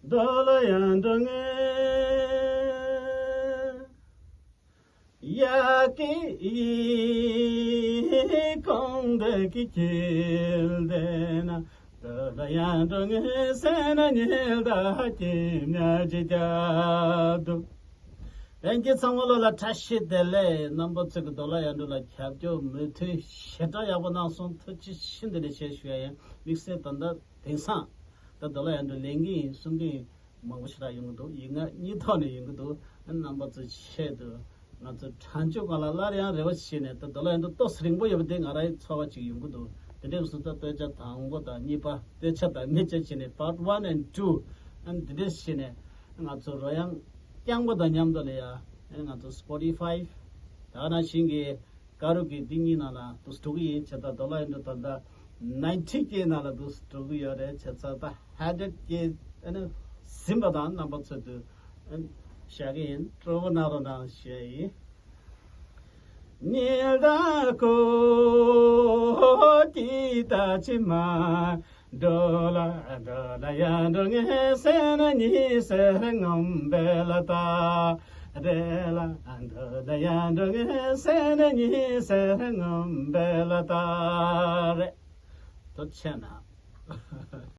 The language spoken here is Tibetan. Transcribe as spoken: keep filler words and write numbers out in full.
འགྲོ་ལ་ཡང་འགྲོ་ངེས། ཡ་གི་ཡི་གོང་འདོད་ཀྱི་ཁྱིལ་དེ་ན། འགྲོ་ལ་ཡང་འགྲོ་ངེས་ཟེར་ན་ཉིལ་ད་ཀྱི་ཉ་ཅི་རྒྱ་དུ། ལྷན་རྒྱས་ཚང་མ་ལོ་ལ་བཀྲ་ཤིས་བདེ་ལེགས། རྣམ་པ་ཚོས་ཀྱི་འགྲོ་ལ་ཡང་འགྲོ་ལ་ཁྱབ་སྐྱོར་མོས་མཐུན་ཞེ་དྲག་ཡག་པོ་གནང་སོང་། ཐུགས་རྗེ་ཆེ། འདི་ནས་ཞེས་ཞུ་ཡ་ཡིན། དམིགས་བསལ་ད་ལྟ་དེང་སང་ད་འགྲོ་ལ་ཡང་འགྲོ་ལེན་གྱི་ཡིན་གསུང་གི་ཡིན། མང་པོ་ཞེ་དྲག་ཡོང་གི་འདུག་ཡིག་ངག་གཉིས་ཐོག་ནས་ཡོང་གི་འདུག་རྣམ་པ་ཚོའི་ཆེད་དུ་ང་ཚོ་གྲྭ་ཆོས་སྒང་ལ་སླར་ཡང་རེ་བ་བྱས་ནས། ད་འགྲོ་ལ་ཡང་འགྲོ་ཏོག་ཙམ་རིང་པོ་ཡོད་པ་དེ་ང་རའི་ཚོར་བ་ཅིག་ཡོང་གི་འདུག་དེ་འདྲའི་སུ་ད་སྟོད་ཆ་དང་པོ་དང་གཉིས་པ། སྟོད་ཆ་དང་སྨད་ཆ་བྱས་ནས་part one and two ཨ་འདི་འདྲས་བྱས་ནས། ང་ཚོ་རོལ་དབྱངས་རྐྱང་པ་དང་མཉམ་དུ་ལ་ཡ། ང་ཚོ་Spotify ད་ནང་བཞིན་གྱི་ཀ་རོ་ཀེ་འདི་གཉིས་ནང་ལ་འདུག་སེ་འགྲོ་གི་ཡིན། བྱས་ཙང་འགྲོ་ལ་ཡང་འགྲོ་ད་ལྟ་ninety K ནང་ལ་འདུག་སེ་འགྲོ་གི་ཡོད་རེད། བྱས་ཙང་ད་hundred K ཨ་ནི་ཟིན་པ་དང་རྣམ་པ་ཚོ་དུ་ཨ་ནི་བཞག་གི་ཡིན། སྤྲོ་པོ་གནང་རོགས་གནང་ཞུ་ཡ་ཡིན། ཉི་ཟླ་ཀོ་ཏི་ད་ཅི་མ། འགྲོ་ལ་འགྲོ་ལ་ཡ་འགྲོ་ངེས་ཟེར་ན་ཉི་ཟེར་ངམ་བེ་ལ་ད། རེ་ལ་འགྲོ་ལ་ཡ་འགྲོ་ངེས་ཟེར་ན་ཉི་ཟེར་ངམ་བེ་ལ་ད། རེད། ཐུགས་རྗེ་ཆེ་གནང་།